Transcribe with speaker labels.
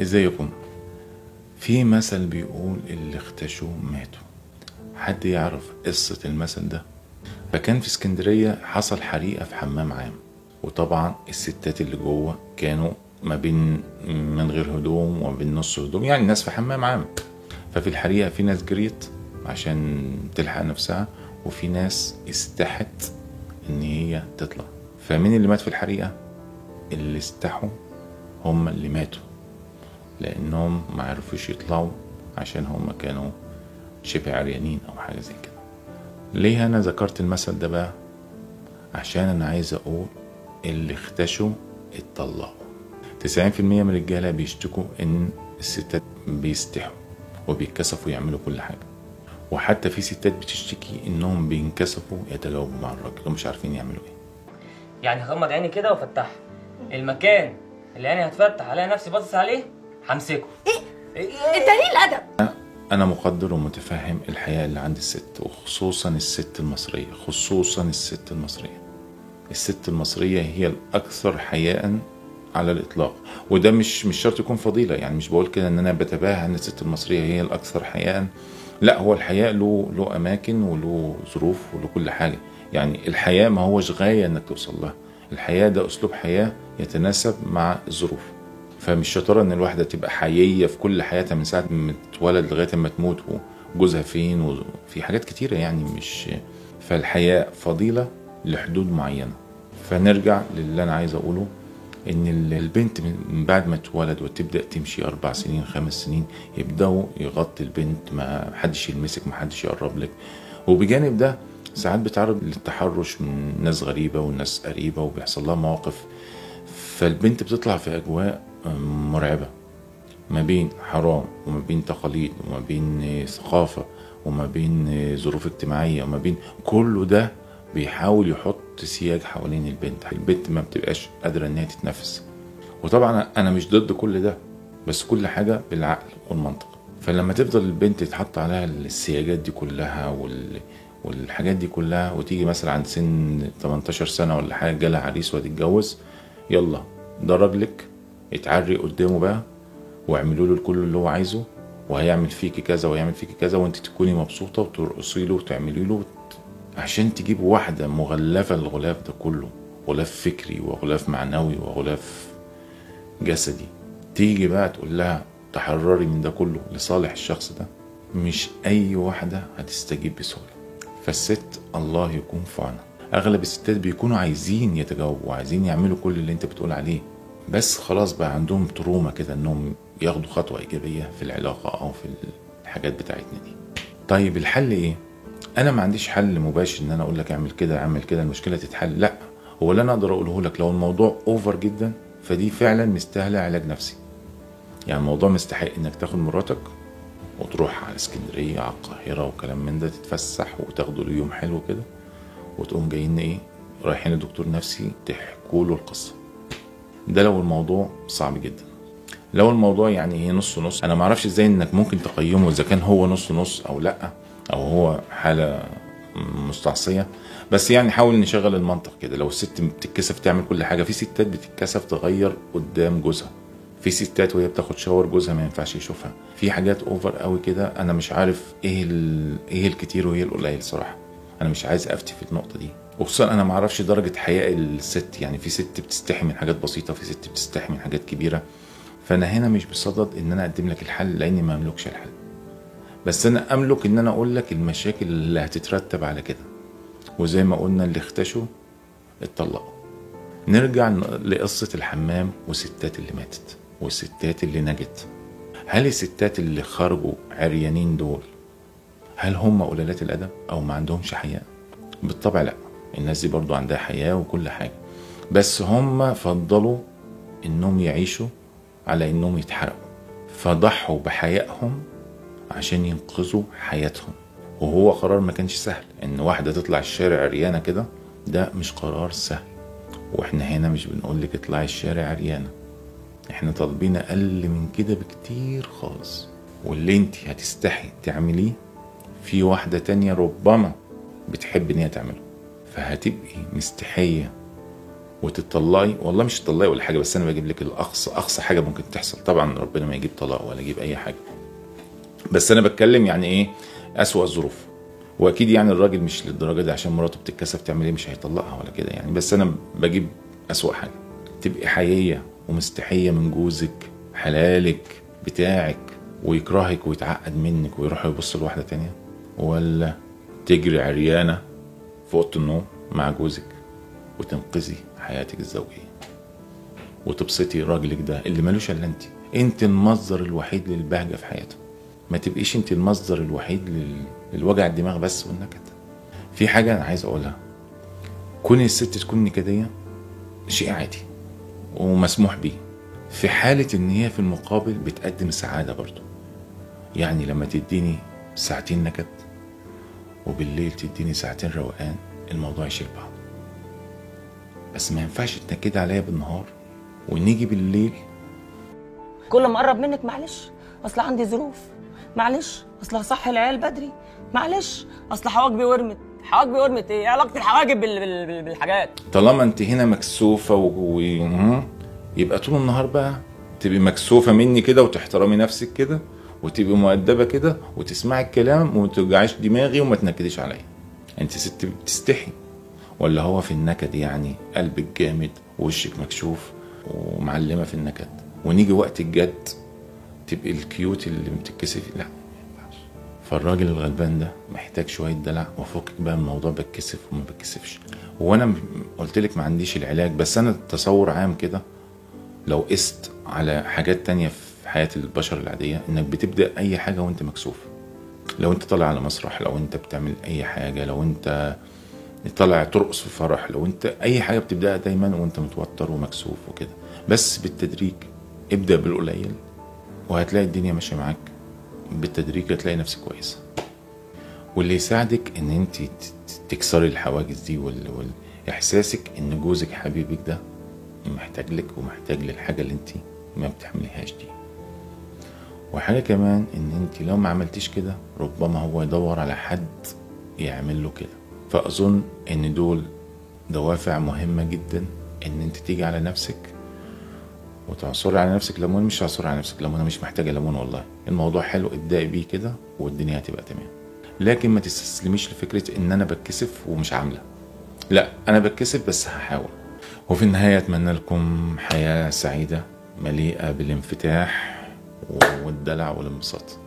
Speaker 1: ازيكم؟ في مثل بيقول اللي اختشوا ماتوا. حد يعرف قصة المثل ده؟ فكان في اسكندرية حصل حريقة في حمام عام، وطبعا الستات اللي جوه كانوا ما بين من غير هدوم وما بين نص هدوم، يعني الناس في حمام عام. ففي الحريقة في ناس جريت عشان تلحق نفسها، وفي ناس استحت ان هي تطلع. فمين اللي مات في الحريقة؟ اللي استحوا هم اللي ماتوا، لانهم ما عرفوش يطلعوا عشان هم كانوا شبه عريانين او حاجة زي كده. ليه انا ذكرت المثل ده بقى؟ عشان انا عايز اقول اللي اختشوا اتطلقوا. 90% من الرجالة بيشتكوا ان الستات بيستحوا وبيتكسفوا يعملوا كل حاجة، وحتى في ستات بتشتكي انهم بينكسفوا يتجاوبوا مع الراجل ومش عارفين يعملوا ايه.
Speaker 2: يعني هغمض عيني كده وافتحها، المكان اللي عيني هتفتح الاقي نفسي باصص عليه همسكه. ايه؟
Speaker 3: انت ليه الادب؟
Speaker 1: انا مقدر ومتفهم الحياة اللي عند الست، وخصوصا الست المصرية، خصوصا الست المصرية. الست المصرية هي الاكثر حياء على الاطلاق، وده مش شرط يكون فضيلة، يعني مش بقول كده ان انا بتباهى ان الست المصرية هي الاكثر حياء، لا، هو الحياء له اماكن وله ظروف وله كل حاجة. يعني الحياء ما هوش غاية انك توصل لها، الحياء ده اسلوب حياة يتناسب مع الظروف. فمش شطارة ان الواحدة تبقى حييه في كل حياتها من ساعة ما تتولد لغاية ما تموت، وجوزها فين، وفي حاجات كتيرة يعني مش. فالحياء فضيلة لحدود معينة. فنرجع للي انا عايز اقوله، ان البنت من بعد ما تولد وتبدا تمشي 4 سنين 5 سنين يبداوا يغطي البنت، ما حدش يلمسك، ما حدش يقرب لك. وبجانب ده ساعات بتعرض للتحرش من ناس غريبة وناس قريبه، وبيحصل لها مواقف. فالبنت بتطلع في اجواء مرعبة، ما بين حرام وما بين تقاليد وما بين ثقافة وما بين ظروف اجتماعية وما بين كله ده بيحاول يحط سياج حوالين البنت. البنت ما بتبقاش قادرة ان هي تتنفس. وطبعا انا مش ضد كل ده، بس كل حاجة بالعقل والمنطق. فلما تفضل البنت يتحط عليها السياجات دي كلها والحاجات دي كلها، وتيجي مثلا عند سن 18 سنة ولا حاجة جالها عريس وهتتجوز، يلا ده راجلك، اتعري قدامه بقى واعملوا له الكل اللي هو عايزه، وهيعمل فيكي كذا وهيعمل فيكي كذا، وانت تكوني مبسوطة وترقصي له وتعملي له، عشان تجيب واحدة مغلفة الغلاف ده كله، غلاف فكري وغلاف معنوي وغلاف جسدي، تيجي بقى تقول لها تحرري من ده كله لصالح الشخص ده، مش أي واحدة هتستجيب بسهولة. فالست الله يكون في عونها. أغلب الستات بيكونوا عايزين يتجاوبوا وعايزين يعملوا كل اللي أنت بتقول عليه، بس خلاص بقى عندهم تروما كده إنهم ياخدوا خطوة إيجابية في العلاقة أو في الحاجات بتاعتنا دي. طيب الحل إيه؟ انا ما عنديش حل مباشر ان انا اقول لك اعمل كده اعمل كده المشكلة تتحل، لا، هو اللي انا اقدر اقوله لك لو الموضوع over جدا فدي فعلا مستاهلة علاج نفسي. يعني الموضوع مستحق انك تاخد مراتك وتروح على اسكندرية على القاهرة وكلام من ده، تتفسح وتاخدوا له يوم حلو كده، وتقوم جايين ايه رايحين لدكتور نفسي تحكوا له القصة. ده لو الموضوع صعب جدا. لو الموضوع يعني ايه نص نص، انا ما اعرفش ازاي انك ممكن تقيمه اذا كان هو نص نص او لا، او هو حاله مستعصيه، بس يعني حاول نشغل المنطق كده. لو الست بتتكسف تعمل كل حاجة، في ستات بتتكسف تغير قدام جوزها، في ستات وهي بتاخد shower جوزها ما ينفعش يشوفها، في حاجات over قوي كده. انا مش عارف ايه ايه الكتير وايه القليل صراحة، انا مش عايز افتي في النقطة دي، وخصوصا انا ما اعرفش درجه حياء الست. يعني في ست بتستحي من حاجات بسيطة، في ست بتستحي من حاجات كبيرة. فانا هنا مش بصدد ان انا اقدم لك الحل لاني ما املكش الحل، بس انا املك ان انا اقول لك المشاكل اللي هتترتب على كده. وزي ما قلنا اللي اختشوا اتطلقوا. نرجع لقصة الحمام والستات اللي ماتت والستات اللي نجت. هل الستات اللي خرجوا عريانين دول هل هم قلالات الادب او ما عندهمش حياء؟ بالطبع لا، الناس دي برضو عندها حياء وكل حاجة، بس هم فضلوا انهم يعيشوا على انهم يتحرقوا، فضحوا بحيائهم عشان ينقذوا حياتهم. وهو قرار ما كانش سهل ان واحدة تطلع الشارع عريانة كده، ده مش قرار سهل. واحنا هنا مش بنقول لك اطلعي الشارع عريانة، احنا طالبين اقل من كده بكتير خالص. واللي انت هتستحي تعمليه في واحدة تانية ربما بتحب ان هي تعمله، فهتبقي مستحية وتطلقي، والله مش تطلقي ولا حاجة، بس انا بجيب لك الاقصى، اقصى حاجة ممكن تحصل. طبعا ربنا ما يجيب طلاق ولا يجيب اي حاجة، بس انا بتكلم يعني ايه اسوأ الظروف. واكيد يعني الراجل مش للدرجة دي عشان مراته بتتكسف تعمل ايه، مش هيطلقها ولا كده يعني، بس انا بجيب اسوأ حاجة. تبقي حييه ومستحيه من جوزك حلالك بتاعك، ويكرهك ويتعقد منك ويروح يبص لواحدة تانية، ولا تجري عريانه في اوضة النوم مع جوزك وتنقذي حياتك الزوجية وتبسطي راجلك ده اللي مالوش الا انت. انت المصدر الوحيد للبهجه في حياته، ما تبقيش انت المصدر الوحيد للوجع الدماغ بس والنكد. في حاجة انا عايز اقولها، كون الست تكون نكديه شيء عادي ومسموح بيه في حاله ان هي في المقابل بتقدم سعادة برضو. يعني لما تديني ساعتين نكد وبالليل تديني ساعتين روقان، الموضوع يشيل بعض. بس ما ينفعش تنكد عليا بالنهار ونيجي بالليل.
Speaker 3: كل ما اقرب منك معلش اصل عندي ظروف، معلش اصل هصحي العيال بدري، معلش اصل حواجبي ورمت. حواجبي ورمت ايه؟ علاقة الحواجب بالحاجات؟
Speaker 1: طالما انت هنا مكسوفه يبقى طول النهار بقى تبقي مكسوفه مني كده، وتحترمي نفسك كده، وتبقي مؤدبة كده، وتسمعي الكلام، وما توجعيش دماغي، وما تنكديش عليا. انت ست بتستحي، ولا هو في النكد يعني قلبك جامد ووشك مكشوف ومعلمه في النكد، ونيجي وقت الجد تبقي ال cute اللي بتتكسفي؟ لا، ما ينفعش. فالراجل الغلبان ده محتاج شوية دلع، وفكك بقى من موضوع بتكسف وما بتكسفش. وانا قلت لك ما عنديش العلاج، بس انا تصور عام كده لو قست على حاجات تانية في حياة البشر العادية، انك بتبدا اي حاجة وانت مكسوف. لو انت طالع على مسرح، لو انت بتعمل اي حاجة، لو انت طالع ترقص في فرح، لو انت اي حاجة بتبداها دايما وانت متوتر ومكسوف وكده. بس بالتدريج ابدا بالقليل، وهتلاقي الدنيا ماشية معاك بالتدريج، هتلاقي نفسك كويسة. واللي يساعدك ان انت تكسري الحواجز دي واحساسك ان جوزك حبيبك ده محتاج لك ومحتاج للحاجة اللي انت ما بتعمليهاش دي. وحاجه كمان ان انت لو ما عملتيش كده ربما هو يدور على حد يعمل له كده. فاظن ان دول دوافع مهمة جدا ان انت تيجي على نفسك وتعصري على نفسك ليمون. مش تعصري على نفسك ليمونه، مش محتاجه ليمون والله، الموضوع حلو، ابدأي بيه كده والدنيا هتبقى تمام. لكن ما تستسلميش لفكرة ان انا بتكسف ومش عامله، لا انا بتكسف بس هحاول. وفي النهاية اتمنى لكم حياة سعيدة مليئة بالانفتاح والدلع والانبساط.